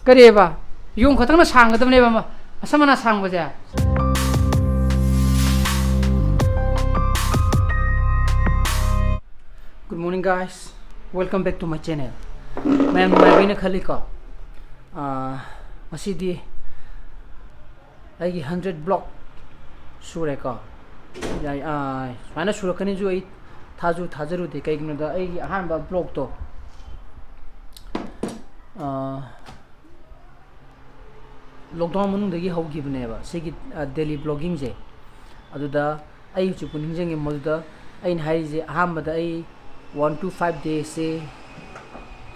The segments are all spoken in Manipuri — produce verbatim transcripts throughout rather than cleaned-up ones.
ꯀꯔꯤꯕ? ꯌꯣꯡ ꯈꯛꯇꯪꯅ ꯁꯥꯡꯒꯗꯕꯅꯦꯕ ꯃ-, ꯃꯁꯝ ꯃꯅꯥ ꯁꯥꯡꯕꯁꯦ? Good morning, guys. Welcome back to my channel. ꯃꯌꯥꯝ ꯅꯨꯡꯉꯥꯏꯕꯤꯅ ꯈꯜꯂꯤꯀꯣ? ꯑꯥ, ꯉꯁꯤꯗꯤ ꯑꯩꯒꯤ ꯍꯟꯗ꯭ꯔꯦꯠ ꯕ꯭ꯂꯣꯛ ꯁꯨꯔꯦꯀꯣ꯫ ꯌꯥꯏ, ꯑꯥ, ꯁꯨꯃꯥꯏꯅ ꯁꯨꯔꯛꯀꯅꯤꯁꯨ ꯑꯩ ꯊꯥꯖꯨ ꯊꯥꯖꯔꯨꯗꯦ꯫ ꯀꯩꯒꯤꯅꯣꯗ ꯑꯩꯒꯤ ꯑꯍꯥꯟꯕ ꯕ꯭ꯂꯣꯛꯇꯣ, ꯑꯥ, ꯂꯣꯛꯗꯥꯎꯟ ꯃꯅꯨꯡꯗꯒꯤ ꯍꯧꯈꯤꯕꯅꯦꯕ ꯁꯤꯒꯤ, ꯑ, ꯗꯦꯂꯤ ꯕ꯭ꯂꯣꯒꯤꯡꯁꯦ꯫ ꯑꯗꯨꯗ ꯑꯩ ꯍꯧꯖꯤꯛꯄꯨ ꯅꯤꯡꯁꯤꯡꯉꯤ, ꯃꯗꯨꯗ ꯑꯩꯅ ꯍꯥꯏꯔꯤꯁꯦ, ꯑꯍꯥꯟꯕꯗ ꯑꯩ one to five days ꯁꯦ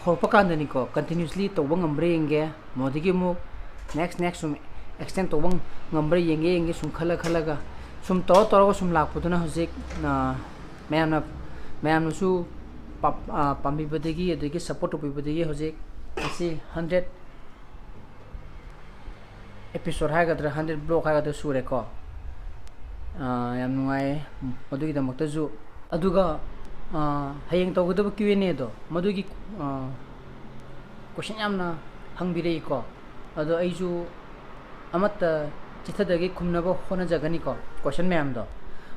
ꯍꯧꯔꯛꯄ ꯀꯥꯟꯗꯅꯤꯀꯣ, continuously ꯇꯧꯕ ꯉꯝꯕ꯭ꯔꯥ ꯌꯦꯡꯒꯦ, ꯃꯗꯨꯗꯒꯤ ꯑꯃꯨꯛ next, next ꯁꯨꯝ extend ꯇꯧꯕ ꯉꯝꯕ꯭ꯔꯥ ꯌꯦꯡꯒꯦ, ꯌꯦꯡꯒꯦ ꯁꯨꯝ ꯈꯜꯂ ꯈꯜꯂꯒ ꯁꯨꯝ ꯇꯧꯔ ꯇꯧꯔꯒ ꯁꯨꯝ ꯂꯥꯛꯄꯗꯨꯅ ꯍꯧꯖꯤꯛ, ꯑ, ꯃꯌꯥꯝꯅ, ꯃꯌꯥꯝꯅꯁꯨ ꯄꯥꯝ-, ꯑ, ꯄꯥꯝꯕꯤꯕꯗꯒꯤ, ꯑꯗꯒꯤ support ꯇꯧꯕꯤꯕꯗꯒꯤ ꯍꯧꯖꯤꯛ ꯉꯁꯤ ꯍꯟꯗ꯭ꯔꯦꯠ episode ꯍꯥꯏꯒꯗ꯭ꯔꯥ, ꯍꯟꯗ꯭ꯔꯦꯠ ꯕ꯭ꯂꯣꯛ ꯍꯥꯏꯒꯗ꯭ꯔꯥ ꯁꯨꯔꯦꯀꯣ꯫ ꯑꯥ, ꯌꯥꯝ ꯅꯨꯡꯉꯥꯏꯌꯦ ꯃꯗꯨꯒꯤꯗꯃꯛꯇꯁꯨ꯫ ꯑꯗꯨꯒ, ꯑꯥ, ꯍꯌꯦꯡ ꯇꯧꯒꯗꯕ Q and A ꯗꯣ, ꯃꯗꯨꯒꯤ, ꯑꯥ, question ꯌꯥꯝꯅ ꯍꯪꯕꯤꯔꯛꯏꯀꯣ꯫ ꯑꯗꯣ ꯑꯩꯁꯨ ꯑꯃꯠꯇ ꯆꯤꯊꯗꯒꯦ ꯈꯨꯝꯅꯕ ꯍꯣꯠꯅꯖꯒꯅꯤꯀꯣ, question ꯃꯌꯥꯝꯗꯣ꯫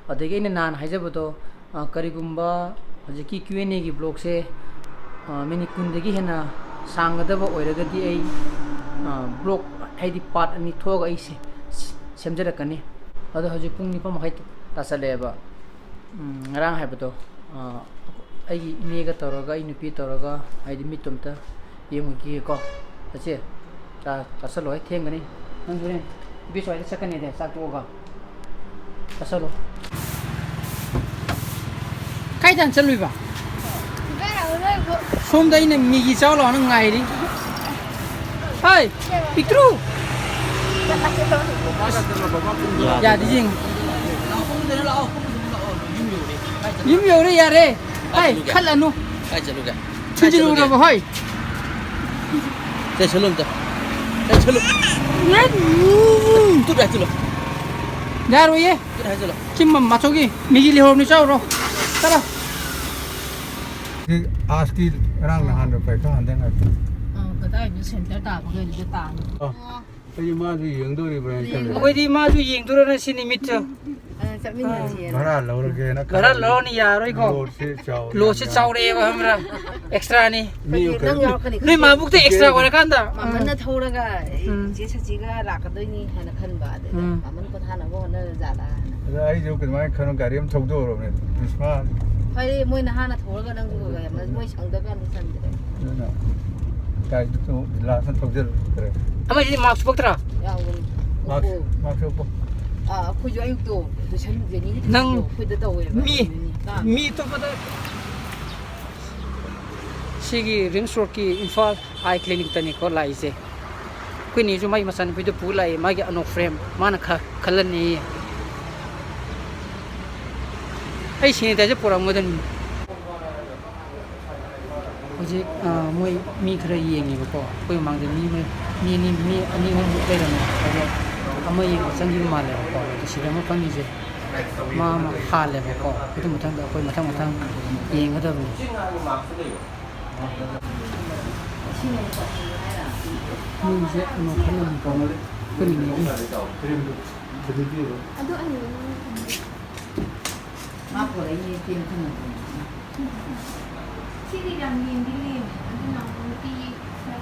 ꯑꯗꯒꯤ ꯑꯩꯅ ꯅꯍꯥꯟ ꯍꯥꯏꯖꯕꯗꯣ, ꯑ, ꯀꯔꯤꯒꯨꯝꯕ ꯍꯧꯖꯤꯛꯀꯤ Q and A ꯒꯤ ꯕ꯭ꯂꯣꯛꯁꯦ, ꯑ, ꯃꯤꯅꯤꯠ ꯀꯨꯟꯗꯒꯤ ꯍꯦꯟꯅ ꯁꯥꯡꯒꯗꯕ ꯑꯣꯏꯔꯒꯗꯤ ꯑꯩ, ꯑ, ꯕ꯭ꯂꯣꯛ ꯍꯥꯏꯗꯤ ꯄꯥꯔꯠ ꯑꯅꯤ ꯊꯣꯛꯑꯒ ꯑꯩ ꯁꯦ-, ꯁꯦꯝꯖꯔꯛꯀꯅꯤ꯫ ꯑꯗꯣ ꯍꯧꯖꯤꯛ ꯄꯨꯡ ꯅꯤꯄꯥꯟ ꯃꯈꯥꯏ ꯇꯥꯁꯜꯂꯛꯑꯦꯕ꯫ ꯎꯝ, ꯉꯔꯥꯡ ꯍꯥꯏꯕꯗꯣ, ꯑ, ꯑꯩꯒꯤ ꯏꯅꯦꯒ ꯇꯧꯔꯒ, ꯑꯩ ꯅꯨꯄꯤ ꯇꯧꯔꯒ, ꯍꯥꯏꯗꯤ ꯃꯤꯠꯇꯣ ꯑꯝꯇ ꯌꯦꯡꯉꯨꯈꯤꯒꯦꯀꯣ꯫ ꯆꯠꯁꯦ꯫ ꯆꯥ ꯆꯥꯁꯜꯂꯣ, ꯑꯩ ꯊꯦꯡꯒꯅꯤ꯫ ꯅꯪ ꯍꯣꯔꯦꯟ ꯕꯤꯁ ꯍꯣꯏꯗ ꯆꯠꯀꯅꯤꯗꯤ ꯆꯥꯛ ꯇꯣꯛꯑꯒ꯫ ꯆꯥꯁꯜꯂꯣ꯫ ꯀꯥꯏꯗ ꯆꯠꯂꯨꯏꯕ? ꯁꯣꯝꯗ ꯑꯩꯅ ꯃꯤꯒꯤ ꯆꯥꯎ ꯂꯥꯎꯅ ꯉꯥꯏꯔꯤ꯫ ꯍꯥꯏ, ꯄꯤꯛꯇ꯭ꯔꯨ꯫ ꯌꯥꯗꯤ ꯌꯦꯡꯉꯨ꯫ ꯌꯨꯝ ꯌꯧꯔꯦ, ꯌꯥꯔꯦ꯫ ꯍꯥꯏ, ꯈꯜꯂꯅꯨ꯫ ꯀꯥꯏ ꯆꯠꯂꯨꯒꯦ? ꯊꯤꯟꯖꯤꯜꯂꯨꯔꯕ, ꯍꯣꯏ꯫ ꯆꯠꯁꯜꯂꯨ ꯑꯝꯇ꯫ ꯆꯠꯁꯜꯂꯨ꯫ ꯇꯨ ꯀꯥꯏ ꯆꯠꯂꯨ? ꯌꯥꯔꯣꯏꯌꯦ꯫ ꯇꯨ ꯀꯥꯏ ꯆꯠꯂꯨ? ꯁꯤ ꯃ-, ꯃꯥꯆꯧꯒꯤ ꯃꯤꯒꯤ ꯂꯩꯍꯧꯔꯕꯅꯤ, ꯆꯥꯎꯔꯣ꯫ ꯆꯠꯂꯣ꯫ ꯑꯥꯁꯀꯤ ꯉꯔꯥꯡ ꯅꯍꯥꯟꯗꯣ ꯄꯩꯈꯥ ꯍꯟꯗꯛ ꯉꯥꯛꯇ꯫ ꯑꯥ, ꯀꯗꯥꯏ? ꯁꯦꯟꯇꯔ ꯇꯥꯕꯈꯩꯗꯨꯗ ꯇꯥꯅꯤ꯫ ꯑꯩꯗꯤ ꯃꯥꯁꯨ ꯌꯦꯡꯗꯧꯔꯤꯕ꯭ꯔꯥ ꯍꯥꯏꯅ ꯈꯜꯂꯦ꯫ ꯑꯩꯈꯣꯏꯗꯤ ꯃꯥꯁꯨ ꯌꯦꯡꯗꯣꯏꯔꯅ ꯁꯤ ꯅꯨꯃꯤꯠꯁꯨ꯫ ꯑ, ꯆꯠꯃꯤꯟꯅꯁꯦꯅ꯫ ꯚꯔꯥ ꯂꯧꯔꯒꯦꯅ ꯚꯔꯥ ꯈꯜꯂꯦ꯫ ꯂꯧꯔꯅꯤ, ꯌꯥꯔꯣꯏꯀꯣ꯫ ꯂꯣꯠꯁꯦ ꯆꯥꯎ- ꯂꯣꯠꯁꯦ ꯆꯥꯎꯔꯛꯑꯦꯕ, ꯈꯪꯕ꯭ꯔꯥ? ꯑꯦꯛꯁꯇ꯭ꯔꯥꯅꯤ꯫ ꯃꯤ ꯑꯩꯈꯣꯏꯗꯤ ꯅꯪ ꯌꯥꯎꯔꯛꯀꯅꯤ ꯅꯣꯏ ꯈꯪꯉꯦ꯫ ꯃꯥꯕꯨꯛꯇ ꯑꯦꯛꯁꯇ꯭ꯔꯥ ꯑꯣꯏꯔꯀꯥꯟꯗ꯫ ꯃꯥꯃꯟꯅ ꯊꯧꯔꯒ ꯑꯩ ꯎꯝ꯫ ꯆꯦ ꯁꯆꯤꯒ ꯂꯥꯛꯀꯗꯣꯏꯅꯤ ꯍꯥꯏꯅ ꯈꯟꯕ, ꯑꯗꯨꯗ ꯎꯝ꯫ ꯃꯥꯃꯟ ꯄꯣꯊꯥꯅꯕ ꯍꯣꯠꯅꯔꯖꯥꯠꯂ ꯍꯥꯏꯅ꯫ ꯑꯗ ꯑꯩꯁꯨ ꯑꯗꯨꯃꯥꯏꯅ ꯈꯟꯅ ꯒꯥꯔꯤ ꯑꯃ ꯊꯧꯗꯣꯔꯕꯅꯦ꯫ ꯕꯤꯁꯃꯥ ꯐꯔꯦ, ꯃꯣꯏꯅ ꯍꯥꯟꯅ ꯊꯧꯔꯒ ꯅꯪꯁꯨ ꯃꯣꯏ ꯁꯪꯗꯕ ꯀꯥꯟꯗ ꯁꯪꯗ꯭ꯔꯦ꯫ ꯑꯗꯨꯅ ꯒꯥꯔꯤꯗꯨ ꯂꯥꯁꯅ ꯊꯧꯖꯤꯜꯂꯛꯇ꯭ꯔꯦ꯫ ꯑꯃꯁꯤꯗꯤ ꯃꯥꯛꯁ ꯎꯞꯄꯛꯇ꯭ꯔꯥ? ꯌꯥꯎꯕꯅꯤ꯫ ꯃꯥꯛꯁ ꯑꯣ꯫ ꯃꯥꯛꯁ ꯎꯞꯄꯣ꯫ ꯑꯥ, ꯑꯩꯈꯣꯏꯁꯨ ꯑꯌꯨꯛꯇꯣ ꯇꯨꯏꯁꯟ ꯖꯦꯅꯤꯒꯤ ꯅꯪ ꯇꯨꯏꯁꯟꯗꯣ ꯑꯩꯈꯣꯏꯗ ꯇꯧꯋꯦꯕ꯫ ꯃꯤ ꯅꯨꯃꯤꯠ ꯍꯞꯇꯥ ꯑꯃ꯫ ꯃꯤ ꯑꯇꯣꯞꯄꯗ ꯁꯤꯒꯤ ꯔꯤꯝꯁ ꯔꯣꯗꯀꯤ ꯏꯝꯐꯥꯜ ꯑꯥꯏ ꯀ꯭ꯂꯤꯅꯤꯛꯇꯅꯤꯀꯣ ꯂꯥꯛꯏꯁꯦ꯫ ꯑꯩꯈꯣꯏ ꯅꯦꯁꯨ ꯃꯥꯒꯤ ꯃꯆꯥꯅꯨꯄꯤꯗꯣ ꯄꯨ ꯂꯥꯛꯏ, ꯃꯥꯒꯤ ꯑꯅꯣꯛ ꯐ꯭ꯔꯦꯝ ꯃꯥꯅ ꯈ- ꯈꯜꯍꯟꯅꯤꯌꯦ꯫ ꯑꯩ ꯁꯦꯅꯤꯇꯥꯏꯖꯔ ꯄꯨꯔꯛꯑꯝꯒꯗꯕꯅꯤ꯫ ꯍꯧꯖꯤꯛ ꯑ, ꯃꯣꯏ ꯃꯤ ꯈꯔ ꯌꯦꯡꯉꯦꯕꯀꯣ꯫ ꯑꯩꯈꯣꯏ ꯃꯃꯥꯡꯗ ꯃꯤ ꯑꯃ, ꯃꯤ ꯑꯅꯤ, ꯃꯤ ꯑꯅꯤ ꯑꯍꯨꯝꯃꯨꯛ ꯂꯩꯔꯝꯃꯦ꯫ ꯑꯗꯣ ꯑꯃ ꯌꯦꯡꯕ ꯆꯪꯈꯤꯕ ꯃꯥꯜꯂꯦꯕꯀꯣ꯫ ꯑꯗꯣ ꯁꯤꯗ ꯑꯃ ꯐꯝꯃꯤꯁꯦ ꯃꯥ ꯑꯃ ꯍꯥꯜꯂꯦꯕꯀꯣ꯫ ꯑꯗꯨ ꯃꯊꯪꯗ ꯑꯩꯈꯣꯏ ꯃꯊꯪ ꯃꯊꯪ ꯌꯦꯡꯒꯗꯕꯅꯤ꯫ ꯃꯤꯁꯦ ꯑꯃ ꯈꯜꯂꯝꯃꯤꯀꯣ꯫ ꯑꯩꯈꯣꯏ ꯅꯤꯅꯦꯒꯤ꯫ ꯑꯗꯨ ꯑꯩ ꯃꯥ ꯄꯨꯔꯛꯏꯅꯦ ꯏꯆꯦ ꯃꯊꯪ ꯃꯊꯪ꯫ ꯁꯤꯗꯤ ꯌꯥꯝ ꯂꯦꯝꯗꯤ ꯂꯦꯝꯃꯦ꯫ ꯑꯗꯨꯅ ꯑꯃꯨꯛ ꯅꯨꯄꯤ ꯈꯔ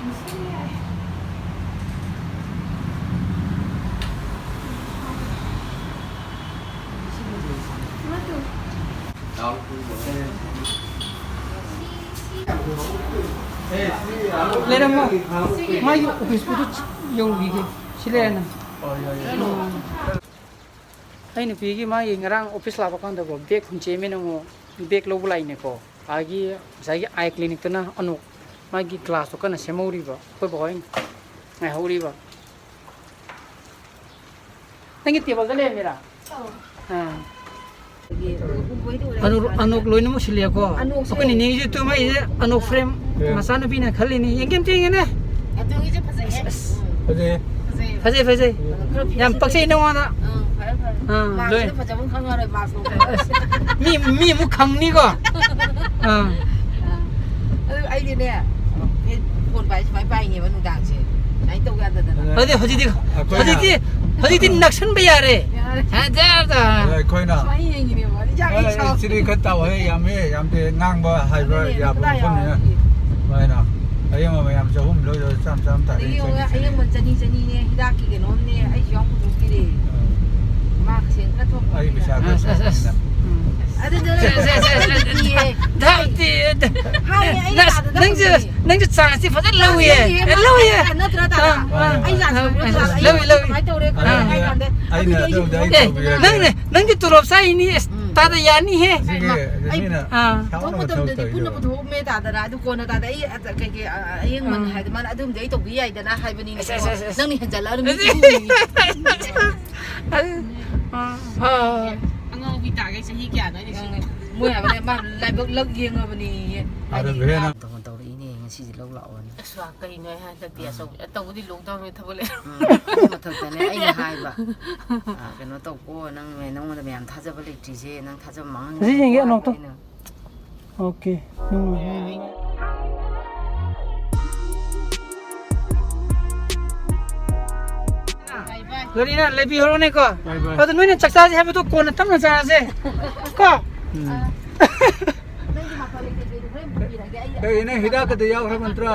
ꯂꯤꯁꯤꯜꯂꯤ ꯌꯥꯔꯦ꯫ ꯃꯗꯨ꯫ ꯂꯩꯔꯝꯃꯣ꯫ ꯃꯥꯒꯤ ꯑꯣꯐꯤꯁꯄꯨꯗ ꯌꯧꯔꯨꯈꯤꯒꯦ꯫ ꯁꯤ ꯂꯩꯔꯦꯅ꯫ ꯑꯩ ꯅꯨꯄꯤꯒꯤ ꯃꯥꯒꯤ ꯉꯔꯥꯡ ꯑꯣꯐꯤꯁ ꯂꯥꯛꯄ ꯀꯥꯟꯗꯀꯣ, ꯕꯦꯒ ꯍꯨꯟꯆꯦꯝꯃꯦꯅ ꯑꯃꯨꯛ ꯕꯦꯒ ꯂꯧꯕ ꯂꯥꯛꯏꯅꯦꯀꯣ꯫ ꯑꯥꯒꯤ ꯉꯁꯥꯏꯒꯤ ꯑꯥꯏ ꯀ꯭ꯂꯤꯅꯤꯛꯇꯅ ꯑꯅꯣꯛ, ꯃꯥꯒꯤ ꯒ꯭ꯂꯥꯁꯇꯣ ꯀꯟꯅ ꯁꯦꯝꯍꯧꯔꯤꯕ꯫ ꯑꯩꯈꯣꯏ ꯕꯥꯍꯣꯏ ꯉꯥꯏꯍꯧꯔꯤꯕ꯫ ꯅꯪꯒꯤ ꯇꯦꯕꯜꯗ ꯂꯩꯔꯝꯃꯤꯔꯥ? ꯑꯥ꯫ ꯑꯅꯣꯛ, ꯑꯅꯣꯛ ꯂꯣꯏꯅꯃꯛ ꯁꯤꯜꯂꯦꯀꯣ꯫ ꯑꯅꯣꯛꯁꯦ꯫ ꯑꯩꯈꯣꯏ ꯅꯤꯅꯦꯒꯤꯁꯨ ꯇꯨꯝꯃꯛꯏꯁꯦ ꯑꯅꯣꯛ ꯐ꯭ꯔꯦꯝ ꯐ꯭ꯔꯦꯝ꯫ ꯃꯆꯥꯅꯨꯄꯤꯅ ꯈꯜꯂꯤꯅꯤ꯫ ꯌꯦꯡꯒꯦ ꯑꯝꯇ ꯌꯦꯡꯒꯦꯅꯦ꯫ ꯑꯗꯨꯒꯤꯁꯦ ꯐꯖꯩꯍꯦ꯫ ꯑꯁ꯫ ꯎꯝ꯫ ꯐꯖꯩ꯫ ꯐꯖꯩ, ꯐꯖꯩ꯫ ꯈꯔ ꯐꯤꯁꯦ ꯌꯥꯝ ꯄꯛꯆꯩ ꯅꯉꯣꯟꯗ꯫ ꯎꯝ, ꯐꯔꯦ, ꯐꯔꯦ꯫ ꯑꯥ, ꯃꯥꯛꯁꯤꯅ ꯂꯣꯏ꯫ ꯐꯖꯕ ꯑꯃ ꯈꯪꯉꯔꯣꯏ, ꯃꯥꯛꯁ ꯂꯧꯕ꯫ ꯃꯤ, ꯃꯤ ꯑꯃꯨꯛ ꯈꯪꯅꯤꯀꯣ꯫ ꯑꯥ꯫ ꯑꯗꯨ ꯑꯩꯗꯤꯅꯦ, ꯅꯦꯕ ꯅꯨꯡꯗꯥꯡꯁꯦ꯫ ꯁꯨꯃꯥꯏꯅ ꯇꯧ ꯌꯥꯗꯗꯅ꯫ ꯑꯗꯨꯗꯤ ꯍꯧꯖꯤꯛꯇꯤ, ꯑꯩꯈꯣꯏꯅ ꯍꯧꯖꯤꯛꯇꯤ, ꯍꯧꯖꯤꯛꯇꯤ ꯅꯛꯁꯟꯕ ꯌꯥꯔꯦ꯫ ꯌꯥꯔꯦ꯫ ꯍꯦ, ꯖꯔ ꯖꯔ꯫ ꯑꯩꯈꯣꯏꯅ ꯁꯨꯃꯥꯏꯅ ꯌꯦꯡꯉꯤꯅꯦꯕ꯫ ꯏꯆꯥꯒꯤ ꯑꯦ, ꯁꯥꯎ- ꯆꯤꯅꯤ ꯈꯔ ꯇꯧꯍꯦ, ꯌꯥꯝꯃꯦ, ꯌꯥꯝꯗꯦ, ꯉꯥꯡꯕ ꯍꯥꯏꯕ ꯑꯗꯨꯅꯦ, ꯌꯥꯕ ꯂꯨꯄꯥ ꯃꯐꯝꯅꯤꯅ꯫ ꯌꯥꯎꯔꯗꯤ꯫ ꯁꯨꯃꯥꯏꯅ ꯑꯌꯦꯡꯕ ꯃꯌꯥꯝ ꯆꯍꯨꯝ ꯂꯧꯔ ꯆꯥꯝ ꯆꯥꯝ ꯇꯥꯔꯦ, ꯑꯗꯒꯤ ꯌꯦꯡꯉꯣ, ꯆꯅꯤ, ꯆꯅꯤ꯫ ꯑꯌꯦꯡꯕ ꯆꯅꯤ ꯆꯅꯤꯅꯦ, ꯍꯤꯗꯥꯛꯀꯤ ꯀꯩꯅꯣꯝꯅꯦ, ꯑꯩꯁꯨ ꯌꯥꯎ ꯄꯨꯊꯣꯛꯄꯤꯔꯦ꯫ ꯑꯥ꯫ ꯃꯥ ꯁꯦꯟ ꯈꯔ ꯊꯣꯛꯄ ꯑꯩ ꯄꯩꯁꯥ ꯈꯔ ꯑꯁ, ꯑꯁ, ꯑꯁ꯫ ꯊꯣꯛꯄꯅꯤꯅ꯫ ꯎꯝ꯫ ꯑꯗꯨꯗꯨꯅ ꯑꯩ ꯀꯤꯌꯦ꯫ ꯗꯥꯎꯗꯤ, ꯍꯥꯏꯌꯦ, ꯑꯩꯅ ꯅꯪ, ꯇꯥꯗ ꯅꯪꯁꯨ, ꯇꯧꯕꯅꯦ꯫ ꯅꯪꯁꯨ ꯆꯥꯟꯁꯇꯤ ꯐꯖꯅ ꯂꯧꯏꯌꯦ꯫ ꯂꯧꯏꯌꯦ, ꯑꯦ, ꯂꯧꯏꯌꯦ꯫ ꯅꯠꯇ꯭ꯔꯥ, ꯇꯥꯗ? ꯑꯥ, ꯑꯥ, ꯑꯩ ꯆꯥꯟꯁ ꯑꯥ, ꯂꯧꯕ ꯑꯥ, ꯅꯠꯇ꯭ꯔꯥ? ꯑꯩ ꯂꯧꯏ, ꯂꯧꯏ꯫ ꯀꯃꯥꯏꯅ ꯇꯧꯔꯦ, ꯈꯣꯠꯂꯦ ꯑꯥ꯫ ꯍꯥꯏ ꯀꯥꯟꯗ ꯑꯩꯅ ꯑꯗꯨꯗꯤ ꯑꯗꯨꯝꯗꯤ ꯑꯩ ꯑꯦ, ꯇꯧꯕꯤꯔꯒꯦ꯫ ꯅꯪꯅꯦ, ꯅꯪꯒꯤ ꯇꯣꯂꯣꯞ ꯆꯥꯏꯅꯤ, ꯑꯁ, ꯎꯝ꯫ ꯇꯥꯗ ꯌꯥꯅꯤꯍꯦ꯫ ꯁꯤꯒꯤ ꯑꯩ, ꯃꯤꯅ ꯑꯥ꯫ ꯁꯥꯎꯅꯕ ꯊꯣꯛꯄ ꯃꯇꯝꯗꯗꯤ ꯊꯕꯛ ꯄꯨꯟꯅ ꯇꯧꯔꯤꯗꯣ꯫ ꯄꯨꯊꯣꯛꯑꯝꯃꯦ ꯇꯥꯗꯅ, ꯑꯗꯨ ꯀꯣꯟꯅ ꯇꯥꯗ ꯑꯩ, ꯑ, ꯀꯩ, ꯀꯩ, ꯑ, ꯑꯌꯦꯡꯃꯟ ꯑꯥ꯫ ꯍꯥꯏꯗꯤ ꯃꯥꯅ ꯑꯗꯨꯝꯗꯤ ꯑꯩ ꯇꯧꯕꯤ ꯌꯥꯏꯗꯅ ꯍꯥꯏꯕꯅꯤꯅꯦ꯫ ꯑꯁ, ꯑꯁ, ꯑꯁ, ꯑꯁ꯫ ꯅꯪꯅ ꯍꯦꯟꯖꯜꯂꯛꯑꯅꯨ, ꯃꯤꯗꯤ ꯎꯏꯌꯦ꯫ ꯑꯥ꯫ ꯑꯉꯥꯎꯕꯤ ꯇꯥꯒꯩ ꯆꯍꯤ ꯀꯌꯥꯅꯣ ꯑꯩꯅ ꯁꯤ ꯃꯣꯏ ꯍꯥꯏꯕꯅꯦ, ꯃꯥ ꯂꯥꯏꯕꯛ ꯂꯛ ꯌꯦꯡꯉꯕꯅꯦꯌꯦ꯫ ꯑꯗꯨ ꯍꯥꯏꯗꯤ ꯕꯦꯅ ꯇꯧ-, ꯇꯧꯔꯛꯏꯅꯦ ꯉꯁꯤꯁꯦ ꯂꯧ ꯂꯥꯛꯑꯣꯅ꯫ ꯑꯁ, ꯀꯩꯅꯣ ꯑꯩ ꯍꯟꯗꯛꯇꯤ ꯑꯥ꯫ ꯑꯆꯧꯕ-, ꯑꯇꯧꯕꯗꯤ ꯂꯣꯛꯗꯥꯎꯟꯒꯤ ꯊꯕꯛ ꯂꯩ꯫ ꯑꯥ, ꯑꯗꯨ ꯃꯊꯛꯇꯅꯦ ꯑꯩꯅ ꯍꯥꯏꯕ, ꯑꯥ, ꯀꯩꯅꯣ ꯇꯧꯀꯣ, ꯅꯪ, ꯅꯉꯣꯟꯗ ꯃꯌꯥꯝ ꯊꯥꯖꯕ ꯂꯩꯇ꯭ꯔꯤꯁꯦ, ꯅꯪ ꯊꯥꯖꯕ ꯃꯥꯡꯍꯟꯒꯅꯨꯀꯣ ꯁꯤ ꯌꯦꯡꯒꯦ ꯍꯥꯏꯕ ꯑꯅꯣꯛꯇꯣ꯫ ꯑꯩꯅ꯫ ꯑꯣꯀꯦ, ꯅꯨꯡꯉꯥꯏ꯫ ꯂꯣꯔꯤꯅ ꯂꯩꯕꯤꯍꯧꯔꯣꯅꯦꯀꯣ꯫ ꯕꯥꯏ ꯕꯥꯏ꯫ ꯑꯗꯣ ꯅꯣꯏꯅ ꯆꯥꯛ ꯆꯥꯁꯦ ꯍꯥꯏꯕꯗꯣ ꯀꯣꯟꯅ ꯇꯞꯅ ꯆꯥꯔꯁꯦ꯫ ꯀꯣ? ꯎꯝ꯫ ꯀꯩ, ꯅꯪ ꯍꯤꯗꯥꯛꯀꯗꯤ ꯌꯥꯎꯈ꯭ꯔꯕ ꯅꯠꯇ꯭ꯔꯣ?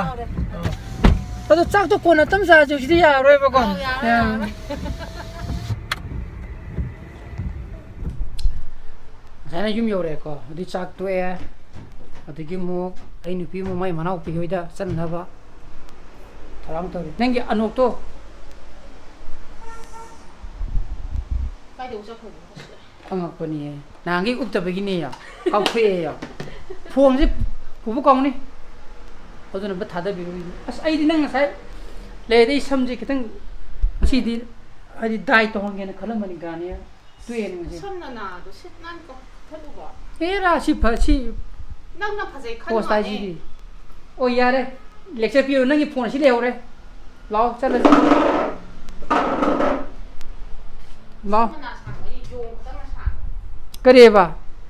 ꯑꯗꯣ ꯆꯥꯛꯇꯣ ꯀꯣꯟꯅ ꯇꯞꯅ ꯆꯥꯔꯁꯦ, ꯍꯧꯖꯤꯛꯇꯤ ꯌꯥꯔꯔꯣꯏꯕꯀꯣ꯫ ꯑꯧ, ꯌꯥꯔꯔꯣꯏ, ꯌꯥꯔꯔꯣꯏ꯫ ꯉꯁꯥꯏꯅ ꯌꯨꯝ ꯌꯧꯔꯛꯑꯦꯀꯣ, ꯑꯗꯨꯗꯤ ꯆꯥꯛ ꯇꯣꯛꯑꯦ꯫ ꯑꯗꯒꯤ ꯑꯃꯨꯛ ꯑꯩ ꯅꯨꯄꯤ ꯑꯃꯨꯛ ꯃꯥꯏ ꯃꯅꯥꯎꯄꯤ ꯍꯣꯏꯗ ꯆꯠꯅꯕ ꯊꯧꯔꯥꯡ ꯇꯧꯔꯤ꯫ ꯅꯪꯒꯤ ꯑꯅꯣꯛꯇꯣ ꯀꯥꯏꯗ ꯆꯠꯈ꯭ꯔꯒꯦ? ꯑꯉꯛꯄꯅꯤꯍꯦ꯫ ꯅꯍꯥꯟꯒꯩ ꯎꯞꯇꯕꯒꯤꯅꯦꯌꯣ꯫ ꯀꯥꯎꯊꯣꯛꯑꯦꯌꯣ꯫ ꯐꯣꯟꯁꯦ ꯄꯨꯕ ꯀꯥꯎꯅꯤ꯫ ꯑꯗꯨꯅ ꯑꯝꯇ ꯊꯥꯗꯕꯤꯔꯣ꯫ ꯑꯁ, ꯑꯩꯗꯤ ꯅꯪ ꯉꯁꯥꯏ ꯂꯩꯔꯗꯤ ꯑꯩ ꯁꯝꯁꯦ ꯈꯤꯇꯪ ꯉꯁꯤꯗꯤ ꯍꯥꯏꯗꯤ dye ꯇꯧꯍꯟꯒꯦꯅ ꯈꯜꯂꯝꯕꯅꯤ, ꯒꯥꯅꯦ꯫ ꯇꯣꯛꯑꯦꯅꯦ ꯉꯁꯤ꯫ ꯁꯝ ꯅꯅꯥꯗꯣ ꯁꯤꯠ ꯅꯥꯟ ꯀꯛꯊꯠꯂꯨꯕ꯫ ꯑꯦꯔꯥ, ꯁꯤ ꯐ-, ꯁꯤ ꯅꯪꯅ ꯐꯖꯩ ꯈꯟ post ꯃꯥꯜꯂꯦ꯫ ꯍꯥꯏꯁꯤꯗꯤ꯫ ꯑꯣ, ꯌꯥꯔꯦ꯫ Lecture ꯄꯤꯔꯣ, ꯅꯪꯒꯤ ꯐꯣꯟ ꯑꯁꯤ ꯂꯩꯍꯧꯔꯦ꯫ ꯂꯥꯛꯑꯣ, ꯆꯠꯂꯁꯤ꯫ ꯂꯥꯛꯑꯣ꯫ ꯁꯝ ꯃꯅꯥ ꯁꯥꯡꯕ ꯍꯥꯏꯗꯤ ꯌꯣꯡ ꯈꯛꯇꯪꯅ ꯁꯥꯡꯕ꯫ ꯀꯔꯤꯑꯕ?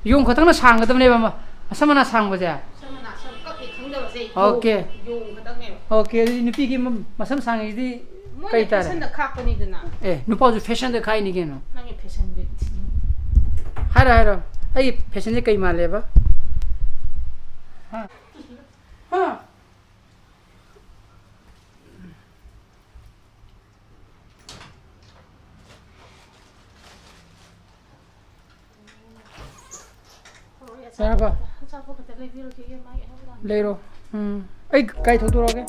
ꯌꯣꯡ ꯈꯛꯇꯪꯅ ꯁꯥꯡꯒꯗꯕꯅꯦꯕ, ꯃ-, ꯃꯁꯝ ꯃꯅꯥ ꯁꯥꯡꯕꯁꯦ? ꯁꯝ ꯃꯅꯥ ꯁꯝ ꯀꯛꯅꯤ ꯈꯪꯗꯕꯁꯦ꯫ ꯑꯣꯀꯦ꯫ ꯌꯣꯡ ꯈꯛꯇꯪꯅꯦꯕ꯫ ꯑꯣꯀꯦ, ꯑꯗꯨꯗꯤ ꯅꯨꯄꯤꯒꯤ ꯃ-, ꯃꯁꯝ ꯁꯥꯡꯉꯤꯁꯤꯗꯤ ꯃꯣꯏꯅ ꯀꯔꯤ ꯇꯥꯔꯦ? Fashionꯗ ꯈꯥꯛꯄꯅꯤꯗꯅ꯫ ꯑꯦ, ꯅꯨꯄꯥꯁꯨ fashionꯗ ꯈꯥꯛꯏꯅꯤ ꯀꯩꯅꯣ꯫ ꯅꯪꯒꯤ fashionꯗꯨꯗꯤ꯫ ꯍꯥꯏꯔꯣ, ꯍꯥꯏꯔꯣ꯫ ꯑꯩꯒꯤ fashionꯁꯦ ꯀꯩ ꯃꯥꯜꯂꯦꯕ? ꯍꯥ? ꯍꯥ? ꯌꯥꯔꯕ? ꯑꯆꯥꯄꯣꯠ ꯈꯛꯇ ꯂꯩꯕꯤꯔꯨꯈꯤꯒꯦ, ꯃꯥꯒꯤ ꯑꯍꯟꯕ꯫ ꯂꯩꯔꯣ꯫ ꯎꯝ꯫ ꯑꯩ ꯒꯥꯔꯤ ꯊꯧꯗꯣꯔꯛꯑꯒꯦ꯫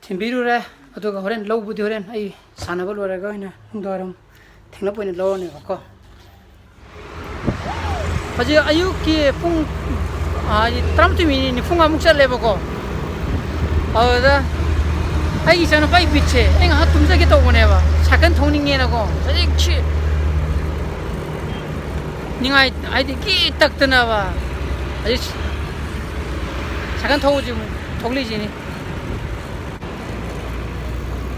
ꯊꯤꯟꯕꯤꯔꯨꯔꯦ꯫ ꯑꯗꯨꯒ ꯍꯣꯔꯦꯟ ꯂꯧꯕꯗꯤ ꯍꯣꯔꯦꯟ ꯑꯩ ꯁꯥꯟꯅꯕ ꯂꯣꯏꯔꯒ ꯑꯣꯏꯅ ꯅꯨꯡꯗꯥꯡꯋꯥꯏꯔꯝ ꯊꯦꯡꯂꯞ ꯑꯣꯏꯅ ꯂꯧꯔꯅꯦꯕꯀꯣ꯫ ꯍꯧꯖꯤꯛ ꯑꯌꯨꯛꯀꯤ ꯄꯨꯡ, ꯍꯥꯏꯗꯤ, ꯇꯔꯥꯃꯥꯊꯣꯏ ꯃꯤꯅꯤꯠ ꯅꯤꯐꯨ ꯃꯉꯥꯃꯨꯛ ꯆꯠꯂꯦꯕꯀꯣ꯫ ꯑꯗꯨꯗ ꯑꯩꯒꯤ ꯏꯆꯥꯅꯨꯄꯥꯒꯤ ꯕꯤꯠꯁꯦ, ꯑꯩ ꯉꯥꯏꯍꯥꯛ ꯇꯨꯝꯖꯒꯦ ꯇꯧꯕꯅꯦꯕ, ꯁꯥꯏꯀꯜ ꯊꯧꯅꯤꯡꯉꯦꯅꯀꯣ꯫ ꯍꯧꯖꯤꯛꯁꯤ ꯅꯤꯡꯉꯥꯏ, ꯍꯥꯏꯗꯤ, ꯀꯤ ꯇꯛꯇꯅꯕ꯫ ꯍꯧꯖꯤꯛ ꯁꯥꯏꯀꯜ ꯊꯧꯕꯁꯤ ꯑꯃꯨꯛ ꯊꯣꯛꯂꯛꯏꯁꯤꯅꯤ꯫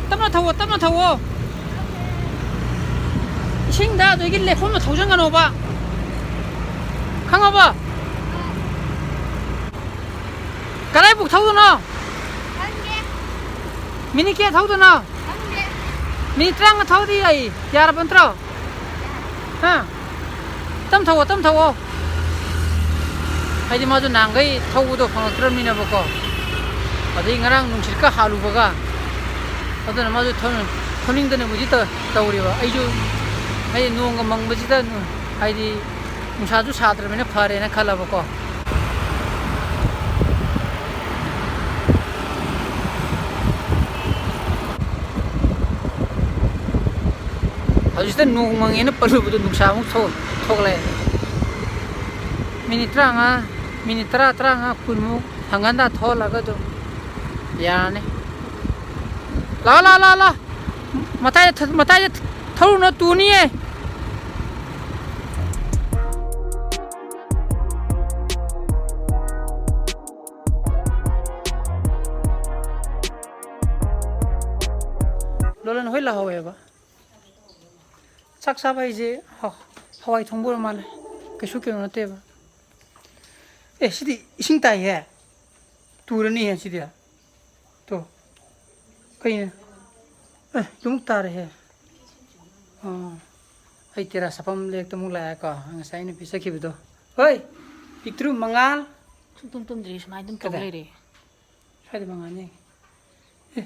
ꯇꯞꯅ ꯊꯧꯋꯣ, ꯇꯞꯅ ꯊꯧꯋꯣ꯫ ꯏꯁꯤꯡꯗ ꯑꯗꯒꯤ ꯂꯩꯈꯣꯝꯗ ꯊꯧꯖꯟꯒꯅꯣꯕ꯫ ꯈꯪꯉꯕꯣ? ꯀꯗꯥꯏꯕꯨꯛ ꯊꯧꯗꯣꯏꯅꯣ? ꯈꯪꯗꯦ꯫ ꯃꯤꯅꯤꯠ ꯀꯌꯥ ꯊꯧꯗꯣꯏꯅꯣ? ꯈꯪꯗꯦ꯫ ꯃꯤꯅꯤꯠ ꯇꯔꯥꯃꯉꯥ ꯊꯧꯗꯤ ꯌꯥꯏ꯫ ꯌꯥꯔꯕ ꯅꯠꯇ꯭ꯔꯣ? ꯍꯥ? ꯇꯞ ꯊꯧꯋꯣ, ꯇꯞ ꯊꯧꯋꯣ꯫ ꯍꯥꯏꯗꯤ ꯃꯥꯁꯨ ꯅꯍꯥꯟꯈꯩ ꯊꯧꯕꯗꯣ ꯐꯪꯉꯛꯇ꯭ꯔꯕꯅꯤꯅꯕꯀꯣ꯫ ꯑꯗꯩ ꯉꯔꯥꯡ ꯅꯨꯡꯁꯤꯠꯀ ꯍꯥꯜꯂꯨꯕꯒ꯫ ꯑꯗꯨꯅ ꯃꯥꯁꯨ ꯊꯧ-, ꯊꯧꯅꯤꯡꯗꯅꯕꯨꯗꯤ ꯇ-, ꯇꯧꯔꯤꯕ꯫ ꯑꯩꯁꯨ ꯍꯥꯏꯗꯤ ꯅꯣꯡꯒ ꯃꯪꯕꯁꯤꯗ ꯅꯨ-, ꯍꯥꯏꯗꯤ ꯅꯨꯡꯁꯥꯁꯨ ꯁꯥꯗ꯭ꯔꯕꯅꯤꯅ ꯐꯔꯦꯅ ꯈꯜꯂꯕꯀꯣ꯫ ꯍꯧꯖꯤꯛꯇ ꯅꯣꯡ ꯃꯪꯉꯦꯅ ꯄꯜꯂꯨꯕꯗꯣ ꯅꯨꯡꯁꯥ ꯑꯃꯨꯛ ꯊꯣꯛ-, ꯊꯣꯛꯂꯛꯑꯦ꯫ ꯃꯤꯅꯤꯠ ꯇꯔꯥꯃꯉꯥ, ꯃꯤꯅꯤꯠ ꯇꯔꯥ, ꯇꯔꯥꯃꯉꯥ, ꯀꯨꯟꯃꯨꯛ ꯍꯪꯒꯟꯗ ꯊꯣꯛꯍꯜꯂꯒ ꯑꯗꯨꯝ ꯌꯥꯔꯅꯤ꯫ ꯂꯥꯛꯑꯣ, ꯂꯥꯛꯑꯣ, ꯂꯥꯛꯑꯣ, ꯂꯥꯛꯑꯣ꯫ ꯃꯇꯥꯏꯗ ꯊ-, ꯃꯇꯥꯏꯗ ꯊꯧꯔꯨꯅꯨ, ꯇꯨꯅꯤꯌꯦ꯫ ꯂꯣꯂꯟ ꯇꯥꯍꯧꯋꯦꯕ꯫ ꯆꯥꯛ ꯆꯥꯕ ꯍꯥꯏꯁꯦ ꯍ-, ꯍꯋꯥꯏ ꯊꯣꯡꯕ ꯑꯣꯏꯔ ꯃꯥꯜꯂꯦ꯫ ꯀꯩꯁꯨ ꯀꯩꯅꯣ ꯅꯠꯇꯦꯕ꯫ ꯑꯦ, ꯁꯤꯗꯤ ꯏꯁꯤꯡ ꯇꯥꯏꯍꯦ꯫ ꯇꯨꯔꯅꯤꯍꯦ ꯁꯤꯗꯤ꯫ ꯇꯣ꯫ ꯀꯩꯅꯣ? ꯑꯦ, ꯑꯃꯨꯛ ꯇꯥꯔꯦꯍꯦ꯫ ꯑꯣ꯫ ꯑꯩ ꯇꯦꯔꯥ ꯁꯥꯐꯝ ꯂꯦꯛꯇ ꯑꯃꯨꯛ ꯂꯥꯛꯑꯦꯀꯣ꯫ ꯉꯁꯥꯏ ꯑꯩꯅ ꯄꯤꯖꯈꯤꯕꯗꯣ꯫ ꯍꯣꯏ! ꯄꯤꯛꯇ꯭ꯔꯨ ꯃꯉꯥꯜ꯫ ꯁꯨꯡꯇꯨꯝ ꯇꯨꯝꯗ꯭ꯔꯤ, ꯁꯨꯃꯥꯏꯅ ꯑꯗꯨꯝ ꯇꯧ ꯀꯗꯥꯏ? ꯂꯩꯔꯦ꯫ ꯁ꯭ꯋꯥꯏꯗ ꯃꯉꯥꯜꯅꯦ꯫ ꯑꯦ꯫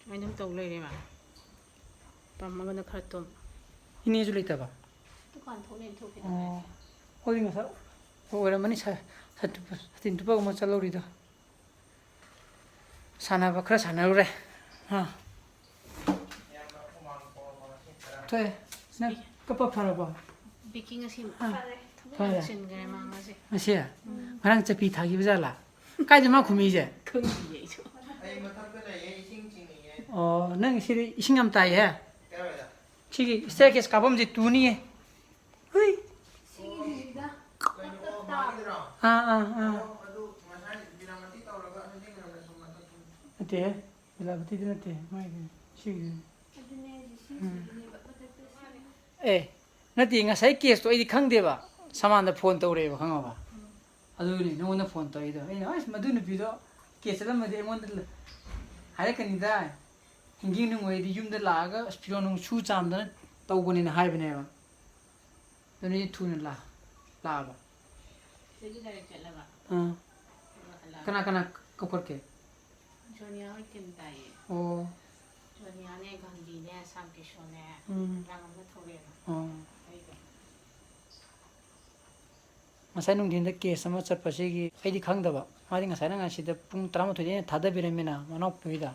ꯁꯨꯃꯥꯏꯅ ꯑꯗꯨꯝ ꯇꯧ ꯂꯩꯔꯦ ꯃꯥ꯫ ꯄꯝꯃꯒꯅ ꯈꯔ ꯇꯨꯝ꯫ ꯏꯅꯦꯁꯨ ꯂꯩꯇꯕ? ꯗꯨꯀꯥꯟ ꯊꯣꯛꯅꯦꯅ ꯊꯣꯛꯈꯤꯗ ꯉꯥꯏꯔꯤ꯫ ꯑꯣ꯫ ꯑꯣ, ꯑꯗꯨꯗꯤ ꯉꯁꯥꯏ ꯑꯣꯏꯔꯝꯃꯅꯤ, ꯁꯥ-, ꯁꯥꯇꯤꯟ-, ꯁꯥꯇꯤꯟ ꯇꯨꯞꯄꯒ ꯑꯃ ꯆꯠꯍꯧꯔꯤꯗꯣ꯫ ꯁꯥꯟꯅꯕ ꯈꯔ ꯁꯥꯟꯅꯔꯨꯔꯦ꯫ ꯑꯥ꯫ ꯊꯣꯛꯑꯦ꯫ ꯅꯪ ꯀꯞꯄ ꯐꯔꯕꯣ? ꯕꯤꯀꯤ ꯉꯁꯤ ꯑꯥ꯫ ꯐꯔꯦ꯫ ꯊꯕꯛ ꯐꯔꯦ꯫ ꯌꯥꯝ ꯆꯤꯟꯈ꯭ꯔꯦ ꯃꯥ ꯉꯁꯤ꯫ ꯉꯁꯤ? ꯎꯝ꯫ ꯉꯔꯥꯡ ꯆꯠꯄꯤ ꯊꯥꯈꯤꯕ ꯖꯥꯠꯂꯥ? ꯀꯥꯏꯗ ꯃꯥ ꯈꯨꯝꯃꯤꯁꯦ? ꯈꯪꯗꯤꯌꯦ ꯑꯩꯁꯨ꯫ ꯑꯩ ꯃꯊꯛꯇ ꯂꯩꯌꯦ, ꯏꯁꯤꯡ ꯆꯤꯡꯉꯤꯌꯦ꯫ ꯑꯣ, ꯅꯪ ꯁꯤꯗꯤ ꯏꯁꯤꯡ ꯌꯥꯝ ꯇꯥꯏꯌꯦ? ꯀꯥꯏꯋꯥꯏꯗ? ꯁꯤꯒꯤ staircase ꯀꯥꯐꯝꯁꯦ ꯇꯨꯅꯤꯌꯦ꯫ ꯍꯨꯏ꯫ ꯁꯤꯒꯤꯁꯤꯗ ꯀꯩꯅꯣ, ꯇꯞ ꯇꯞ ꯇꯥꯕ꯫ ꯃꯥꯒꯤꯗꯨꯔꯣ? ꯑꯥ, ꯑꯥ, ꯑꯥ꯫ ꯑꯣ, ꯑꯗꯨ ꯉꯁꯥꯏ ꯕꯤꯅꯥꯃꯇꯤ ꯇꯧꯔꯒ ꯍꯧꯖꯤꯛ ꯉꯟꯅ ꯁꯨꯝ ꯃꯊꯛ ꯁꯨꯝ꯫ ꯅꯠꯇꯦꯍꯦ, ꯕꯤꯂꯥꯄꯇꯤꯗꯤ ꯅꯠꯇꯦ, ꯃꯥꯒꯤꯗꯨꯅꯤ꯫ ꯁꯤꯒꯤꯗꯨꯅꯤ꯫ ꯑꯗꯨꯅꯦ ꯍꯥꯏꯁꯦ, ꯎꯝ꯫ ꯁꯤꯒꯤꯁꯤꯅꯦꯕ ꯃꯊꯛꯇ ꯁꯤꯒꯤ꯫ ꯑꯦ, ꯅꯠꯇꯦ, ꯉꯁꯥꯏ caseꯇꯣ ꯑꯩꯗꯤ ꯈꯪꯗꯦꯕ꯫ ꯁꯃꯥꯟꯗ phone ꯇꯧꯔꯛꯑꯦꯕ, ꯈꯪꯉꯕ? ꯎꯝ꯫ ꯑꯗꯨꯒꯤꯅꯦ ꯅꯉꯣꯟꯗ phone ꯇꯧꯔꯛꯏꯗꯣ꯫ ꯑꯩꯅ, "ꯑꯁ, ꯃꯗꯨ ꯅꯨꯄꯤꯗꯣ case ꯆꯠꯂꯝꯃꯗꯤ ꯑꯩꯉꯣꯟꯗ ꯍꯥꯏꯔꯛꯀꯅꯤꯗ, ꯍꯤꯡꯒꯤꯡ ꯅꯨꯡꯉꯣꯏꯗꯤ ꯌꯨꯝꯗ ꯂꯥꯛꯑꯒ ꯑꯁ ꯐꯤꯔꯣꯟ ꯅꯨꯡ ꯁꯨ ꯆꯥꯝꯗꯅ ꯇꯧꯕꯅꯤꯅ" ꯍꯥꯏꯕꯅꯦꯕ꯫ ꯑꯗꯨꯅ ꯑꯩ ꯊꯨꯅ ꯂꯥ-, ꯂꯥꯛꯑꯕ꯫ ꯁꯤꯗꯒꯤ direct ꯆꯠꯂꯒ꯫ ꯑꯥ꯫ ꯑꯗꯨꯒ ꯍꯜꯂꯛꯑꯒ꯫ ꯀꯅꯥ ꯀꯅꯥ ꯀꯧꯈꯠꯀꯦ? ꯖꯣꯅꯤꯌꯥ ꯍꯣꯏ team ꯇꯥꯏꯌꯦ꯫ ꯑꯣ꯫ ꯖꯣꯅꯤꯌꯥꯅꯦ, ꯒꯥꯟꯙꯤꯅꯦ, ꯁꯥꯝ ꯀꯤꯁꯣꯅꯦ, ꯎꯝ꯫ ꯔꯥꯝ ꯑꯃ ꯊꯧꯔꯦꯅ꯫ ꯑꯣ꯫ ꯑꯩꯒ꯫ ꯉꯁꯥꯏ ꯅꯨꯡꯊꯤꯟꯗ case ꯑꯃ ꯆꯠꯄꯁꯤꯒꯤ ꯑꯩꯗꯤ ꯈꯪꯗꯕ꯫ ꯃꯥꯗꯤ ꯉꯁꯥꯏꯅ ꯉꯁꯤꯗ ꯄꯨꯡ ꯇꯔꯥꯃꯥꯊꯣꯏꯗ ꯑꯩꯅ ꯊꯥꯗꯕꯤꯔꯝꯃꯤꯅ ꯃꯅꯥꯎꯄꯤꯗ꯫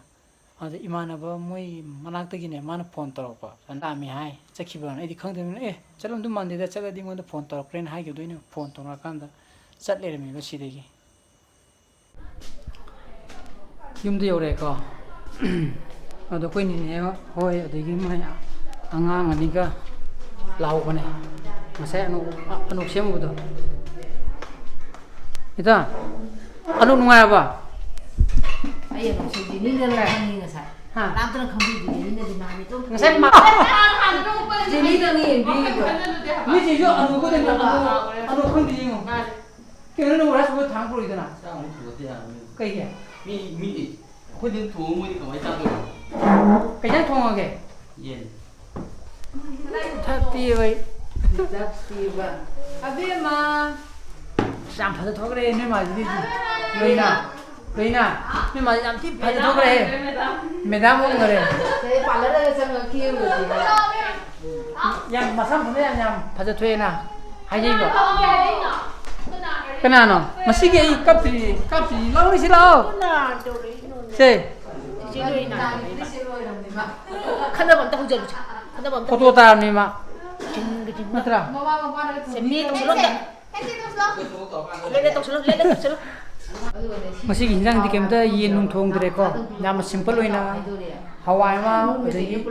ꯑꯗ ꯏꯃꯥꯟꯅꯕ ꯃꯣꯏ ꯃꯅꯥꯛꯇꯒꯤꯅꯦ ꯃꯥꯅ phone ꯇꯧꯔꯛꯄ꯫ "ꯂꯥꯛꯑꯝꯃꯤ" ꯍꯥꯏ, ꯆꯠꯈꯤꯕ꯭ꯔꯣꯅ꯫ ꯑꯩꯗꯤ ꯈꯪꯗꯕꯅꯤꯅ, "ꯑꯦ, ꯆꯠꯂꯝꯗꯧ ꯃꯥꯟꯗꯦꯗ, ꯆꯠꯂꯗꯤ ꯑꯩꯉꯣꯟꯗ phone ꯇꯧꯔꯛꯄ꯭ꯔꯦꯅ" ꯍꯥꯏꯈꯤꯕꯗꯣ ꯑꯩꯅ phone ꯇꯧꯔꯛꯑꯀꯥꯟꯗ ꯆꯠ ꯂꯩꯔꯝꯃꯦꯕ ꯁꯤꯗꯒꯤ꯫ ꯌꯨꯝꯗ ꯌꯧꯔꯛꯑꯦꯀꯣ꯫ ꯑꯗꯣ ꯑꯩꯈꯣꯏ ꯅꯤꯅꯦ ꯍꯣꯏ, ꯑꯗꯒꯤ ꯃꯣꯏ ꯑꯉꯥꯡ ꯑꯅꯤꯒ ꯂꯥꯛꯍꯧꯕꯅꯦ꯫ ꯉꯁꯥꯏ ꯑꯅꯣꯛ, ꯑꯅꯣꯛ ꯁꯦꯝꯃꯨꯕꯗꯣ꯫ ꯏꯇꯥ, ꯑꯅꯣꯛ ꯅꯨꯡꯉꯥꯏꯔꯕ? ꯑꯩ ꯑꯅꯣꯛ ꯁꯦꯝꯗ꯭ꯔꯤꯉꯩꯗ ꯂꯧꯍꯟꯅꯤ ꯉꯁꯥꯏ꯫ ꯀꯅꯥꯝꯇꯅ ꯈꯪꯕꯤꯗꯦ, ꯃꯤꯅꯗꯤ ꯃꯥꯅꯤ ꯑꯗꯨꯝ꯫ ꯉꯁꯥꯏ ꯃꯥ-, ꯖꯦꯅꯤꯗꯪꯅꯤ ꯌꯦꯡꯕꯤꯔꯤꯕ꯫ ꯃꯤꯁꯤꯡꯁꯨ ꯑꯅꯨ ꯀꯣꯗꯦ, ꯑꯅꯨ, ꯑꯅꯨ ꯈꯪꯗꯦ ꯌꯦꯡꯉꯣ꯫ ꯀꯩꯅꯣ ꯅꯪ ꯔꯥꯏꯁ ꯀꯨꯀꯔ ꯊꯥꯡ ꯄꯨꯔꯛꯏꯗꯅ? ꯆꯥꯛ ꯑꯃꯨꯛ ꯊꯣꯡꯒꯠꯇ ꯌꯥꯔꯣꯏ꯫ ꯀꯩꯒꯤ? ꯃꯤ, ꯃꯤ, ꯑꯩꯈꯣꯏꯗꯤ ꯊꯣꯡꯉ ꯃꯣꯏꯗꯤ ꯀꯃꯥꯏꯅ ꯆꯥꯗꯣꯏꯕ? ꯀꯩ ꯏꯟꯖꯥꯡ ꯊꯣꯡꯉꯒꯦ? ꯌꯦꯟ꯫ ꯊꯛꯇꯤ ꯍꯣꯏ꯫ ꯊꯛꯇꯤꯕ꯫ ꯑꯕꯦꯝꯃ꯫ ꯑꯁ, ꯌꯥꯝ ꯐꯖ ꯊꯣꯛꯈ꯭ꯔꯦ ꯅꯣꯏ ꯃꯥꯁꯤꯗꯤ꯫ ꯂꯣꯏꯅ꯫ ꯂꯣꯏꯅ꯫ ꯅꯣꯏ ꯃꯥꯁꯤ ꯌꯥꯝ ꯊꯤ ꯐꯖ ꯊꯣꯛꯈ꯭ꯔꯦ꯫ ꯃꯦꯗꯥꯝ ꯑꯣꯟꯈ꯭ꯔꯦ꯫ ꯁꯤꯗꯩ ꯄꯥꯔꯂꯔꯗꯒ ꯆꯪꯉꯒ ꯀꯦꯔꯨꯔꯗꯤ꯫ ꯌꯥꯝ ꯃꯁꯥ ꯃꯊꯟꯇ ꯌꯥꯝ, ꯌꯥꯝ ꯐꯖ ꯊꯣꯛꯑꯦꯅ ꯍꯥꯏꯖꯩꯕ꯫ ꯀꯅꯥꯅꯣ? ꯉꯁꯤꯒꯤ ꯑꯩ ꯀꯞꯇ꯭ꯔꯤ, ꯀꯞꯇ꯭ꯔꯤ꯫ ꯂꯥꯛꯑꯣ, ꯁꯤ ꯂꯥꯛꯑꯣ꯫ ꯁꯦ꯫ ꯈꯠꯅꯕ ꯑꯝꯇ ꯍꯧꯖꯔꯨꯁꯦ꯫ ꯈꯠꯅꯕ ꯑꯝꯇ ꯐꯣꯇꯣ ꯇꯥꯔꯝꯅꯤ ꯃꯥ꯫ ꯅꯠꯇ꯭ꯔꯥ? ꯁꯦ, ꯃꯤ ꯇꯧꯁꯜꯂꯣ꯫ ꯂꯦ, ꯂꯦ, ꯇꯧꯁꯜꯂꯣ꯫ ꯂꯦ, ꯂꯦ, ꯇꯧꯁꯜꯂꯣ꯫ ꯉꯁꯤꯒꯤ ꯍꯤꯟꯖꯥꯡꯗꯤ ꯀꯩꯝꯇ ꯌꯦꯟ ꯅꯨꯡ ꯊꯣꯡꯗ꯭ꯔꯦꯀꯣ꯫ ꯌꯥꯝꯅ ꯁꯤꯝꯄꯜ ꯑꯣꯏꯅ ꯍꯋꯥꯏ ꯑꯃ, ꯑꯗꯒꯤ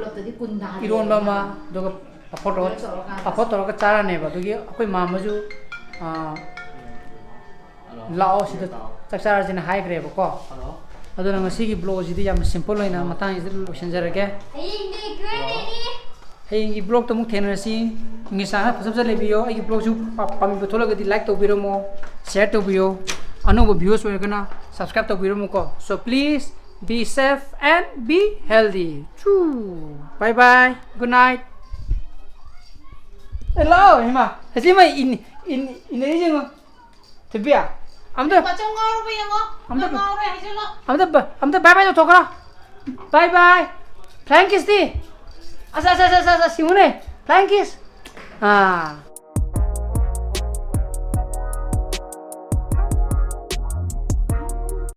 ꯏꯔꯣꯟꯕ ꯑꯃ, ꯑꯗꯨꯒ ꯄꯥꯐꯣꯔ ꯇꯧꯔꯒ, ꯄꯥꯐꯣꯔ ꯇꯧꯔꯒ ꯆꯥꯔꯅꯦꯕ꯫ ꯑꯗꯨꯒꯤ ꯑꯩꯈꯣꯏ ꯃꯥ ꯑꯃꯁꯨ, ꯑꯥ, ꯂꯥꯛꯑꯣ ꯁꯤꯗ ꯆꯥꯛ ꯆꯥꯔꯁꯤꯅ ꯍꯥꯏꯈ꯭ꯔꯦꯕꯀꯣ꯫ ꯑꯗꯨꯅ ꯉꯁꯤꯒꯤ ꯕ꯭ꯂꯣꯒꯁꯤꯗꯤ ꯌꯥꯝꯅ ꯁꯤꯝꯄꯜ ꯑꯣꯏꯅ ꯃꯇꯥꯡꯁꯤꯗ ꯂꯣꯏꯁꯤꯟꯖꯔꯒꯦ꯫ ꯍꯌꯦꯡꯗꯤ ꯀ꯭ꯔꯦ ꯗꯦꯅꯤ꯫ ꯍꯌꯦꯡꯒꯤ ꯕ꯭ꯂꯣꯛꯇ ꯑꯃꯨꯛ ꯊꯦꯡꯅꯔꯁꯤ꯫ ꯉꯁꯥꯏ ꯐꯖ ꯐꯖ ꯂꯩꯕꯤꯌꯣ꯫ ꯑꯩꯒꯤ ꯕ꯭ꯂꯣꯛꯁꯨ ꯄꯥꯝꯕꯤꯕ ꯊꯣꯛꯂꯒꯗꯤ ꯂꯥꯏꯛ ꯇꯧꯕꯤꯔꯝꯃꯣ, ꯁꯤꯌꯔ ꯇꯧꯕꯤꯌꯣ꯫ ꯑꯅꯧꯕ ꯚ꯭ꯌꯨꯋꯔꯁ ꯑꯣꯏꯔꯒꯅ subscribe ꯇꯧꯕꯤꯔꯝꯃꯨꯀꯣ꯫ So please be safe and be healthy. Choo. Bye bye. Good night. Hello, ꯏꯃꯥ꯫ ꯍꯧꯖꯤꯛ ꯏꯃꯥ ꯏꯟ-, ꯏꯟ-, ꯏꯟꯅꯔꯤꯁꯦ ꯌꯦꯡꯉꯣ꯫ ꯊꯣꯏꯕꯤ, ꯑꯝꯇ, ꯃꯆꯧ ꯉꯥꯎꯔꯕ ꯌꯦꯡꯉꯣ꯫ ꯑꯝꯇ, ꯉꯥꯎꯔꯦ ꯍꯥꯏꯖꯜꯂꯣ꯫ ꯑꯝꯇ ꯕ-, ꯑꯝꯇ bye bye ꯇꯧꯊꯣꯛꯈ꯭ꯔꯣ꯫ Bye bye꯫ Flying kiss T? ꯑꯁ, ꯑꯁ, ꯑꯁ, ꯑꯁ, ꯑꯁ, ꯁꯤꯡꯉꯨꯅꯦ꯫ Flying kiss꯫ ꯑꯥ꯫